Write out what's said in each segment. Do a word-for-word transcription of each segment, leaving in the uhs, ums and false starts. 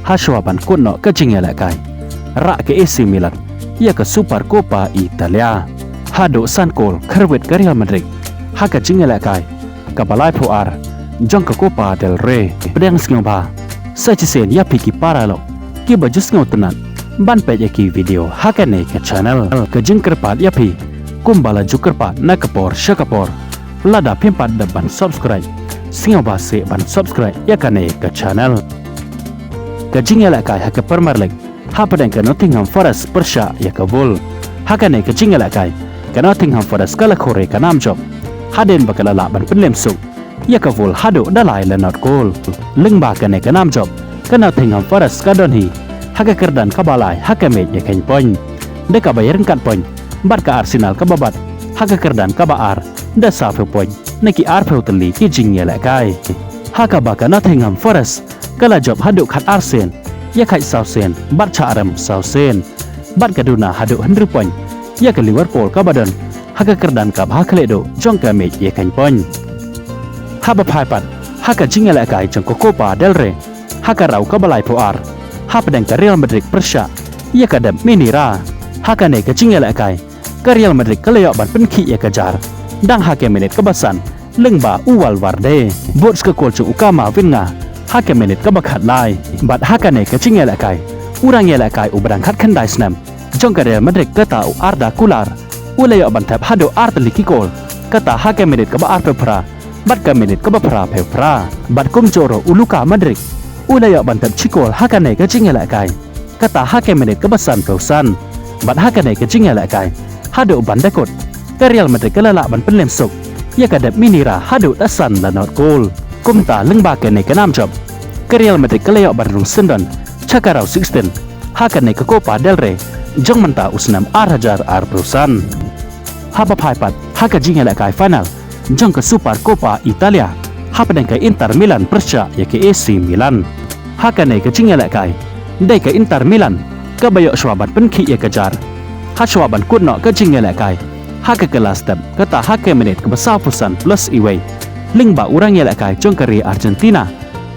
hashwa ban kut noh ka jingïalehkai, rah ka A C Milan ïa ka Super Coppa Italia. Haduh san kol khyrwit ka Real Madrid ha ka jingïalehkai kaba laiphew ar jong ka Copa del Rey. Pdiang sngewbha sa shisien ïa phi ki paralok kiba ju sngewtynnat ban peit ïa ki video ha kane ka channel. Ka jingkyrpad ïa phi kumba la ju kyrpad na ka por sha ka por, lada phim pat dep ban subscribe, sngewbha seh ban subscribe ïa kane ka channel. Ka jingïalehkai ha ka Premier League hapdeng ka Nottingham Forest pyrshah ïa ka Wolves. Ha kane ka jingïalehkai, ka Nottingham Forest ka la khore ka nam jop hadien ba ka la lah ban pynlem suk ïa ka Wolves haduh da lai la not kol. Lyngba kane ka nam jop, ka Nottingham Forest ka don hi ha ka kyrdan kaba lai ha ka miej ïa ka point, da kaba ïaryngkat point bad ka Arsenal kaba bat ha ka kyrdan kaba ar da sawphew point na ki arphew tylli ki jingïalehkai. Ha kaba ka Nottingham Forest ka la jop haduh khatar sien, ïakhaid saw sien bad shah rem saw sien, bad ka duna haduh hynriew point ïa ka Liverpool kaba don ha ka kyrdan kaba ha khlieh duh jong ka miej ïa ka point. Haba phai pat ha ka jingïalehkai jong ka Copa del Rey ha ka round kaba laiphew ar, hapdeng ka Real Madrid pyrshah ïa ka Dep Mineira. Ha kane ka jingïalehkai, ka Real Madrid ka la ïoh ban pynkhih ïa ka jar dang ha ka minit kaba san lyngba u Valverde. Bud ka kol jong u Camavinga ha ka minit kaba khatlai. Bad ha kane ka jingïalehkai, u rangïalehkai uba dang khatkhyndai snem jong ka Real Madrid kata u Arda Güler u la ïoh ban thep haduh ar tylli ki kol, kata ha ka minit kaba arphew phra bad ka minit kaba phraphew phra. Bad kumjuh ruh u Luka Modric u la ïoh ban thep shi kol ha kane ka jingïalehkai, kata ha ka minit kaba sanphew san. Bad ha kane ka jingïalehkai, haduh ban da kut, ka Real Madrid ka la lah ban pynlem suk ïa ka Dep Mineira haduh da san la not kol. Kumta lyngba kane ka nam jop, ka Real Madrid ka la ïoh ban rung syndon sha ka round sixteen ha kane ka Copa del Rey jong mynta u snem ar hajar arphew san. Haba phai pat ha ka jingïalehkai final jong ka Super Coppa Italia, hapdeng ka Inter Milan pyrshah ïa ka A C Milan. Ha kane ka jingïalehkai, dei ka Inter Milan kaba ïoh shuwa ban pynkhih ïa ka jar hashwa ban kut noh ka jingïalehkai ha ka kylla step, kata ha ka minit kaba sawphew san plus iwei, lyngba u rangïalehkai jong ka ri Argentina,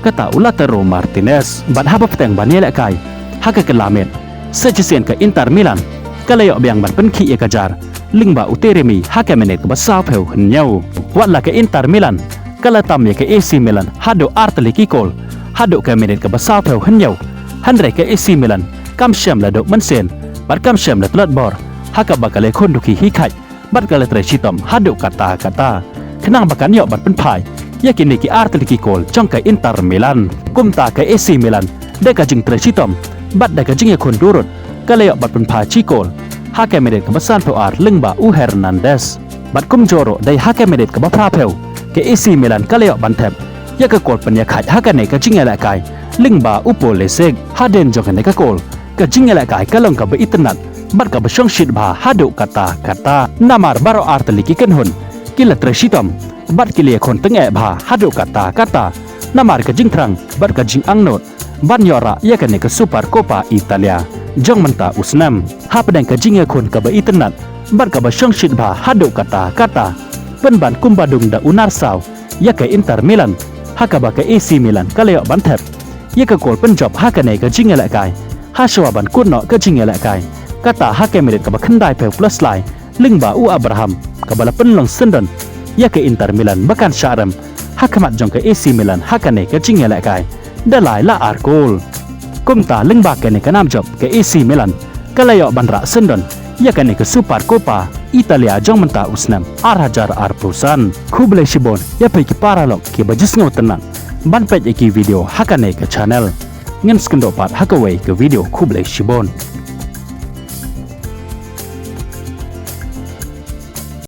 kata u Lautaro Martinez. Bad haba pteng ban ïalehkai ha ka kylla miet, sa shisien ka Inter Milan ka la ïoh biang ban pynkhih ïa ka jar lyngba u Taremi ha ka minit kaba sawphew hynñiew. Watla ka Inter Milan ka la tam ïa ka A C Milan haduh ar tylli ki kol haduh ka minit kaba sawphew hynñiew, hynrei ka A C Milan kam shym la duh mynsiem bad kam shym la tlot bor ha kaba ka la ïakhun dukhi hi kheit bad ka la trei shitom haduh katta katta khnang ba kan ïoh ban pynphai ïa kine ki ar tylli ki kol jong ka Inter Milan. Kumta ka A C Milan da ka jingtrei shitom bad da ka jingïakhun durut ka la ïoh ban pynphai shi kol ha ka minit kaba sanphew ar lyngba u Hernandez. Bad kumjuh ruh dei ha ka minit kaba phraphew, ka A C Milan ka la ïoh ban thep ïa ka kol pynïakhaid ha kane ka jingïalehkai lyngba u Pulisic. Hadien jong kane ka kol, ka jingïalehkai ka long kaba itynnad bad kaba shongshit bha haduh katta katta. Namar baroh ar tylli ki kynhun ki la trei shitom bad ki la ïakhun tyngeh bha haduh katta katta namar ka jingthrang bad ka jingangnud ban ïoh rah ïa kane ka Super Coppa Italia jong mynta u snem. Hapdeng ka jingïakhun kaba itynnad bad kaba shongshit bha haduh katta katta, pynban kumba dung da u narsaw ïa ka Inter Milan, ha kaba ka A C Milan ka la ïoh ban thep ïa ka kol pynjop ha kane ka jingïalehkai hashwa ban kut noh ka jingïalehkai, kata ha ka minit kaba khyndaiphew plus lai lyngba u Abraham, kaba la pynlong syndon ïa ka Inter Milan ba kan shah rem ha khmat jong ka A C Milan ha kane ka jingïalehkai da lai la ar kol. Kumta lyngba kane ka nam jop, ka A C Milan ka la ïoh ban rah syndon ïa kane ka Super Coppa Italia jong mynta u snem ar hajar arphew san. Khublei shibun ïa phi ki paralok kiba ju sngewtynnat ban peit ïa ki video ha kane ka channel. Ngin sa ïakynduh pat ha kawei ka video, khublei shibun.